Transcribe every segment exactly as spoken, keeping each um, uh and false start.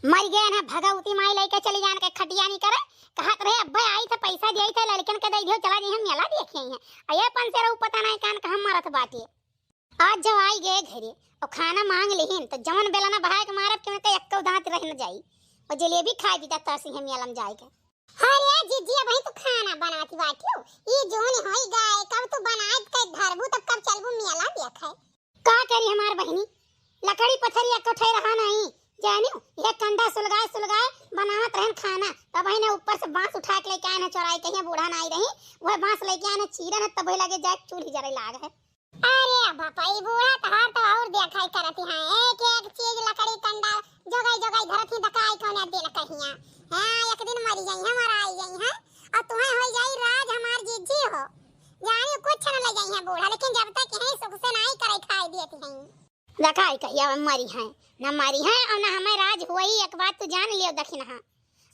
मरि गए ना भगवती माई, लइके चली जान के खटिया नहीं करे। कहत रहे अब्बे आई थे, पैसा दिए थे, लड़कन के दे दियो, चला जी हम मेला देखे हैं। अये पंसेरऊ पता नहीं कान कहाँ मरत बाटे। आज जब आई गए घरे और खाना मांग लेहिन तो जवन बेलना बहाए के मारब कि उनके एक्को दांत रह न जाई और जलेबी खाए बीता तरसी हम मेला में जाए के। अरे जिज्जी, अबहीं तो खाना बनाती बाटियो, ई जोन होई गए, कब तू बनाए के धरबू तब कब चलबू मेला देखे। का करी हमार बहिनी, लकड़ी पथरिया कठे रहा नहीं, जानियो, यह कंडा सुलगाए सुलगाए बनावत रहन खाना, तब ही ने ऊपर से बांस उठा के लेके आए ना चोराई, कहीं बूढ़ा ना आई रही, वह बांस लेके आए ना चीरन, तब ही लगे जाए चूल्ही जरे लाग है। अरे बापा, ई बूढ़ा तहार तो और देखा ही करत हैं, एक एक चीज लकड़ी कंडा जोगाई जोगाई धरत ही, दकाई कौन दिन कहिया। हाँ, एक दिन मरी जाई है, मराई जाई है, और तुम्हें हो जाई राज हमार जिज्जी हो। जानी कुछ न ले जाई है बूढ़ा, लेकिन जब तक यहीं सुख से नहीं करे खाए दिए थी हैं। देखा ही कहिया मरी है, न मरी है और न हमें राज हुई, एक बात तू जान लियो दखिनहा।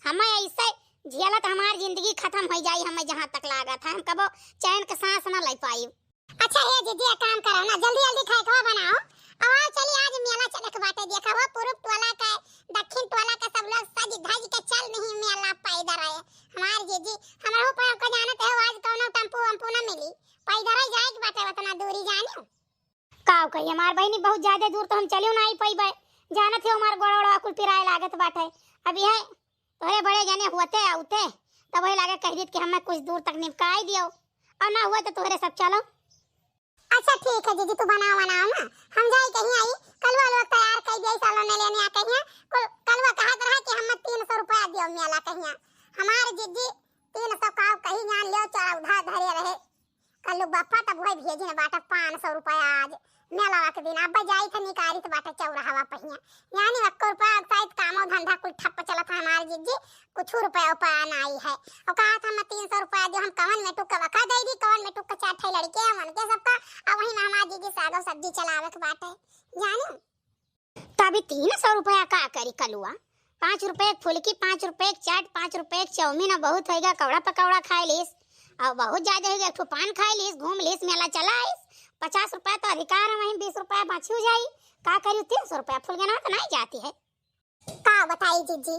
हमें ऐसे झेलत हमार जिंदगी खत्म हो जाई, हमें जहाँ तक लागत है, हम कबो चैन के सांस न ले पाई। अच्छा हे जिज्जी, एक काम करो ना, जल्दी जल्दी खाए खावा बनाओ। अब आओ चली, आज मेला चले के बाटे। देखा हो, पूरब टोला के, दक्षिण टोला के सब लोग सज धज के चल नहीं मेला पैदल आए। हमार जिज्जी, हमरा ऊपर आपको जानत है, आज कौनो टेम्पू वेम्पू ना मिली, पैदल ही जाए के बाटे उतना दूरी जानियो। का कही हमार बहिनी, बहुत ज्यादा दूर तो हम चलियो ना आई पइबे, जानत है हमार गोड़ ओड़वा कुल पिराए लागत बाटे। अब यह तोहरे बड़े जने हुअते आउते, तब वही लागे कह दीत कि हमें कुछ दूर तक निपकाई दियो, और ना हुआ तो तोहरे सब चलो। अच्छा ठीक है जिज्जी, तू बनाओ बनाओ ना, हम जाई कहीं आई, कलुआ लोग तैयार कर दिए, सालों ने लेने आ कहीं, कुल कलुआ कहत रहा कि हमें तीन सौ रुपया दियो मेला कहीं। हमारे जिज्जी तीन सौ का कहीं जान लियो, चौदह धरे रहे। कल्लू बप्पा तब वही भेजिन बाटे पाँच सौ रुपया आज मेलावा के दिन। अब जाई थे निकारित बाटे चौराहवा पहिया, यानी एक्को रुपया शायद कामो धंधा कुल ठप्प चलत है हमार जिज्जी, कुछ रुपया उपया नाई है। और कहा था मैं तीन सौ रुपया दियो, हम कवन मेटुक के वका दे दी, कवन मेटुक के चार ठे लड़के हैं उनके सबका, अब वही में हमार जिज्जी सागो सब्जी चलावे के बाटे जानी। तभी तीन सौ रुपया का करी कलुआ? पाँच रुपये के फुलकी, पाँच रुपये के चाट, पाँच रुपये के चाउमीन, अब बहुत होइगा, कौड़ा पकौड़ा खाए लीस, और बहुत ज्यादा होइगा, एक ठो पान खाए लीस, घूम लीस, मेला चला आइस। पचास रुपया तो अधिकार है, वहीं बीस रुपया बाँची हो जाई। का करी, तीन सौ रुपया फुलगेनवा तो नहीं जाती है। का बताई जिज्जी,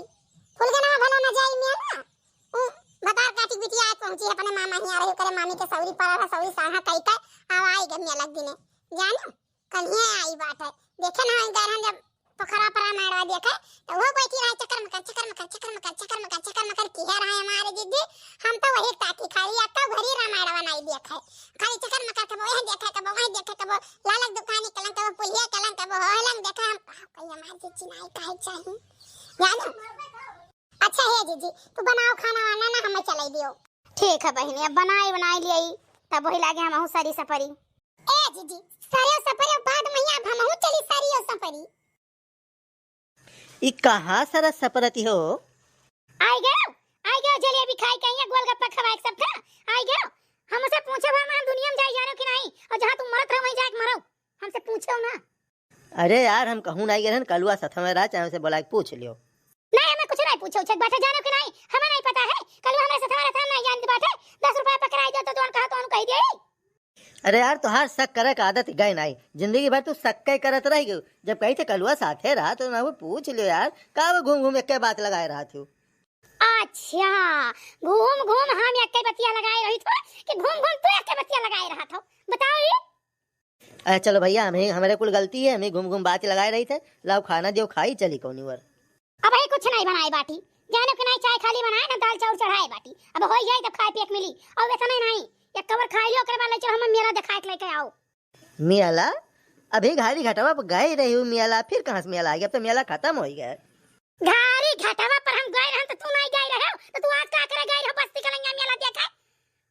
फुलगेनवा भला न जाई मेला? उ, बतार काटी बिटिया आज पहुँची है अपने मामा हियाँ रही, करे मामी के सौरी पड़ा रहा, सौरी साहा कई के, अब आई गए मेला के दिने। जानो, कन्हिया आई बाटे। देखे ना, गए रहन जब पोखरा पर रामायणवा देखे, तो वो बैठी रहे चक्कर मकर, चक्कर मकर, चक्कर मकर, चक्कर मकर, चक्कर मकर किहे रहे हमारे जिज्जी। हम तो वही ताकी खाली, अब तो घरी रामायणवा नहीं देखे, खाली चक्कर मकर कबो यह देखे, कबो वही देखे, कबो लालक दुकानी कलंग, कबो पुलिया कलंग, कबो होलंग देखे। हम का कही, हमारे जिज्जी नहीं कहे चाहिए, जानो। अच्छा हे जिज्जी, तू बनाओ खाना वाना ना, हमें चलाई दियो। ठीक है बहिनी, अब बनाई बनाई लियाई, तब वही लागे हमहू सरी सपरी। ए जिज्जी, सरियो सपरियो बाद में अब हमहू चली सरियो सपरी। ई कहाँ सरस सपरती हो? आई गयो, आई गयो जलेबी खाई के, यहाँ गोलगप्पा खवाए के सबका, आई गयो। हमसे पूछे भर में हम दुनिया में जाई जानो कि नहीं, और जहाँ तुम मरत रहो वहीं जाके मरो, हमसे पूछो ना। अरे यार, हम कहूँ नहीं गए रहन, कलुआ साथ में रहा, चाहे उसे बुला के पूछ लियो। नहीं, हमें कुछ नहीं पूछे उछे के बाटे, जानो कि नहीं, हमें नहीं पता है। कलुआ हमारे साथ में रहता, हम नहीं जानते बाटे। दस रुपया पकड़ाई दे तो जौन कहा तो उनको कही दे। अरे यार, तोहार शक करे के आदत गए नहीं, जिंदगी भर तू शक के करत रह गयो। जब कही थे कलुआ साथे रहा तो ना वो पूछ लियो यार, का वो घूम घूम एक बात लगाए रहा थी। अच्छा, घूम घूम हम एक बतिया लगाए रही थो कि घूम घूम तू एक बतिया लगाए रहा था, बताओ ये। अरे चलो भैया, हम ही, हमारे कुल गलती है, हम ही घूम घूम बात लगाए रही थे। लाओ खाना दियो, खाई चली कौनी वर। अब ही कुछ नहीं बनाए बाटी, जानो कि नहीं, चाय खाली बनाए ना, दाल चाउर चढ़ाए बाटी। अब हो जाए तब खाए पिए के मिली, और वैसा नहीं, नहीं, एक कवर खाई लियो, ओकरे बाद ले चलो हम मेला दिखाए के लेके आओ। मेला? अभी घारी घटवा पर गए रही हूँ मेला, फिर कहाँ से मेला आ गया? अब तो मेला खत्म हो गया। घारी घटवा पर हम गए रहन तो तू नहीं गए रहे हो, तो तू आज का करे गए रहो बस्ती कलंगा मेला देखे?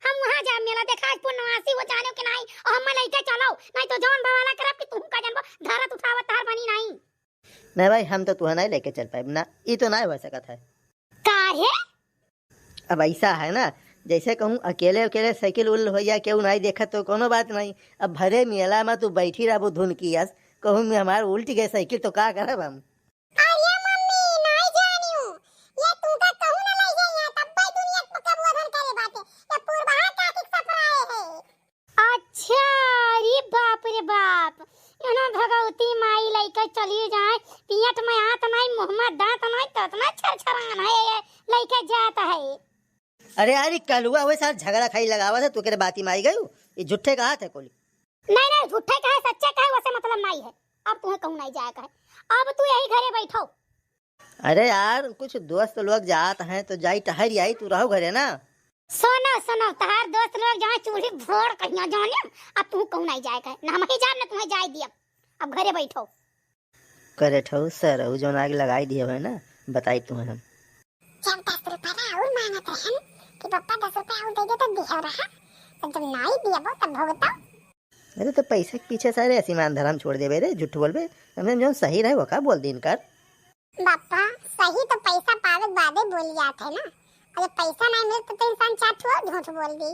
हम वहाँ जा मेला देखा, आज पूर्णवासी हो जानो कि नहीं, और हम लेके चलो, नहीं तो जौन बवाला करब कि तुहू का जनबो, धरत उठावत तार बनी नहीं। नहीं भाई, हम तो तुहे नहीं लेके चल पाए ना, ई तो नहीं हो सकत है। का है? अब ऐसा है ना, जैसे कहूँ अकेले अकेले साइकिल उल हो जाए, केहू नहीं देखत तो कोनो बात नहीं। अब भरे मेला में तू बैठी रहबू धुन की यस, कहूँ में हमार उल्ट गए साइकिल तो का करब हम? अरे मम्मी, नहीं जानियो, ये तू का कहूँ ना ले जाइए, तब भाई दुनिया को कब उधर करे बाटे, ये पूर्वा का किस्सा पर आए है। अच्छा, अरे बाप रे बाप, एना भगवती माई लइके चली जाए, पियट में आत नहीं, मुँह में दाँत नहीं, इतना छरछरान है ये, लइके जात है। अरे यार, ई कलुआ हुए सार झगड़ा खाई लगावत है, तू केरे बाती माई गयू। ई झूठे कहत है कोली। नहीं, नहीं, झूठे कहे, सच्चे कहे, वसे मतलब नहीं है। अब तुहे कहूँ नहीं जाए कहे, अब तू यही घरे बैठो। अरे यार, कुछ दोस्त लोग जात हैं तो जाई टहर आई, तू रहो घरे ना। सुनो, सुनो, तहार दोस्त लोग जहाँ चूल्ही भोर कहिया जाने, अब तू कहूँ नहीं जाए कहे, ना हम ही जान, ना तुम्हें जाए दियब। अब घरे बैठो। करे ठऊ सरऊ जौन आग लगाई दिए हुए ना, बताई तुम्हें हम। जब दस रुपया और मांगत रहन कि पप्पा दस रुपया और दे दे तो दियो रहा, तो जब नाई दियबो तब भुगतो। अरे तो पैसा के पीछे सारे ऐसी मान धर्म छोड़ देबे रे, झूठ बोलबे। हमें जौन सही रहे वो का बोल दिन कर। बापा, सही तो पैसा पावे के बादे बोल जात है ना। अगर पैसा नहीं मिले तो, तो इंसान चार ठो और झूठ बोल दी।